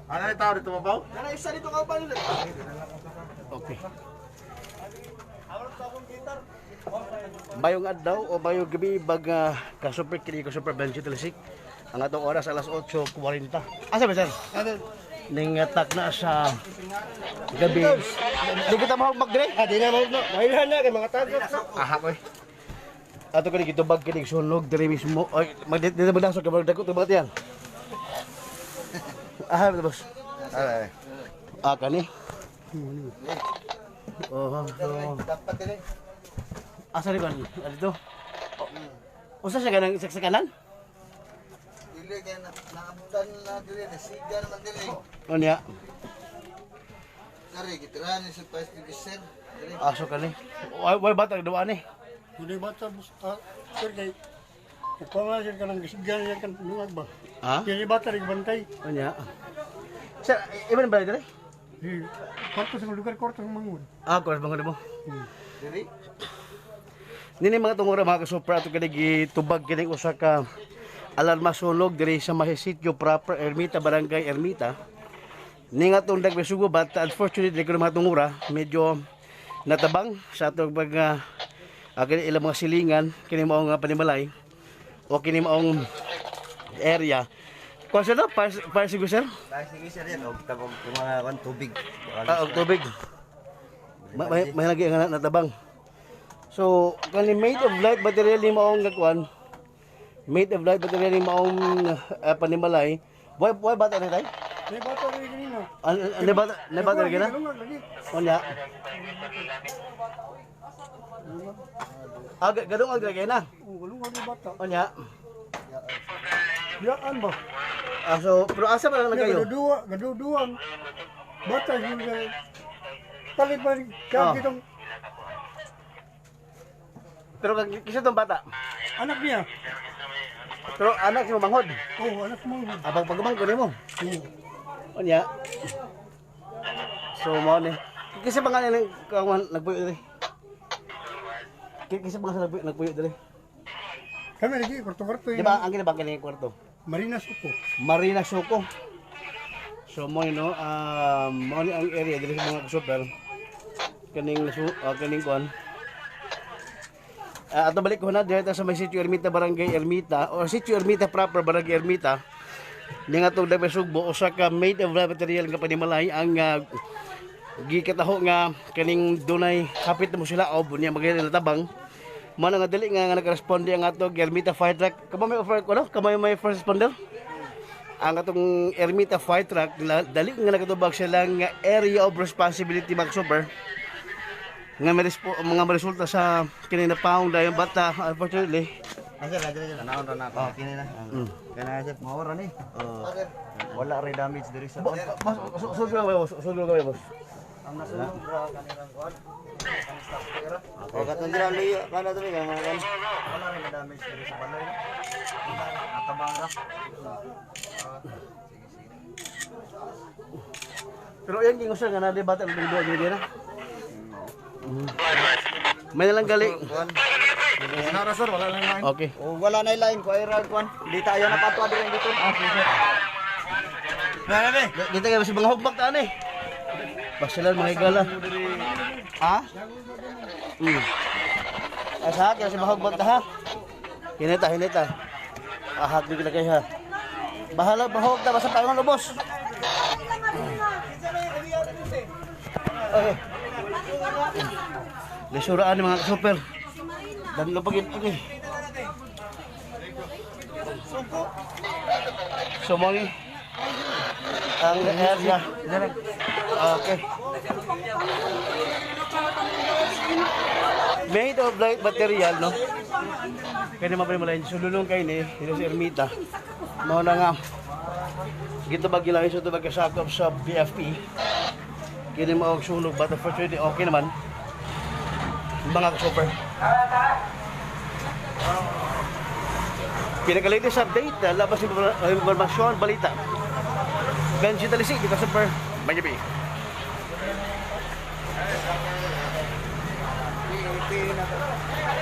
Ano na tao dito mabaw? Okay. Bayong adlaw o bayong gabi bag ka-super kini ka-super Benji Talisik. Ang atong oras alas 8:40. Asa ba sir? Ning attack na sa gabi. Di kita mahugmag dire? Ah, di na mahugmag. Mahilhan na kay mga tagok. Aha koy. Ato kini gitubag kini sunog dire mismo. Oy, mag dito ba dasog kabag dako tubag yan. Aha, boss. Ay. Ah, kani. Oh, so. Dapat dili. Asa rin ba? Dito? Usa siya ganang saksakanan? Dili kay na naabutan na dili na siga naman dili. O niya? Kare gitirahan ni sa past sir. Dili. Aso kani. Way bata duwa ni. Hindi bata, ah, sir, kay Ikaw nga sir ka ng gisigyan yan kan lungag ba? Ha? Kaya bata rin bantay. O niya? Sir, iban ba diri? Eh, kwarto sa lugar, kwarto sa mangod. Ah, kuras bangod mo. Dili. Nini mga tungura mga kasupra ato kini gitubag kini usa ka alarma sunog diri sa may sitio proper Ermita, Barangay Ermita. Ni nga atong dagbesugo but unfortunately kuno mga tungura medyo natabang sa atong pag kini ilang mga silingan kini mao nga panimalay o kini maong area. Kuan sir no? Fire extinguisher? Ay sige sir yan og tabog mga kan tubig. Ah, og tubig. May lagi nga natabang. So, kani made of light material ni maong nagkuan. Made of light material ni maong panimalay. Why bata ni tay? May bata rin kanina. Ano bata, na bata lagi na? Lungag lagi. Unya. Ah, gadong ag lagi na. Oh, lungag yung bata. Unya. Biyaan ba? Ah, so, pero asa ba lang Kaya kayo? gadudua, gaduduang. Bata yung palit pa rin. Oh. Kaya kitong Pero kisa tong bata. anak niya. Pero anak si manghod. Oh, anak mo. Abang pagumangkon nimo. Oh. Unya. So mo ni. Kisa pa nga nang kawan nagpuyo diri. Kisa pa nga sa nagpuyo diri. Kami lagi, kwarto-kwarto. Di ba ang kinabang kini kwarto? Marina Suko. Marina Suko. So mo ni no, mo ni ang area diri sa mga super. Kaning kuan. Ato balik ko na dito sa may sitio Ermita, Barangay Ermita or sitio Ermita proper, Barangay Ermita. Ning atong Dagbe Sugbo usa ka made of raw material nga panimalay ang gikataho nga kaning dunay hapit na mo sila og unya magay tabang. Mao na nga dali nga nakaresponde ang atong Ermita Fire Truck. Kamo may offer ko no? Kamo may first responder? Ang atong Ermita Fire Truck dali nga nakatubag sila nga area of responsibility mga super nga may mga maresulta sa kini na paong dayon bata unfortunately. Ay sir, dili dili naon ra na ako kini na. Kana sir, mao ra ni. Wala ra damage diri sa Boss, sulod ka boss, sulod ka boss. Ang nasunog ra kanilang kuan. O katong dira liyo kana diri kay mga kan. Wala ra damage diri sa balay. Natabang ra. Pero yan ging usa nga na di bata ang duwa gid na. May nalang gali. Wala ra sir, wala lang line. Okay. O wala na line ko ay ra kuan. Di tayo na patwa diri dito. Ah, sige. Dito kayo sa mga hugbak taan eh. Basilan mga higala. Ha? Asa kaya sa mga hugbak ta ha? Hinita, hinita. Ahak di kita kayo ha. Bahala bahog ta basta paingon ubos. Okay. Lesuraan ni mga super. Danlo pag okay. So mga ang area. Okay. Made of light material, no? Kaya naman pa malayin. Sululong kayo ni, dito sa Ermita. Mao na nga. Gito ba gilayo sa tubag kasakop sa BFP. Kini mao ang sunog, but unfortunately okay naman, mga ka-super. Pinaka-latest update, labas impormasyon, balita. Benji Talisi, dito super. May gabi. Pilipinas.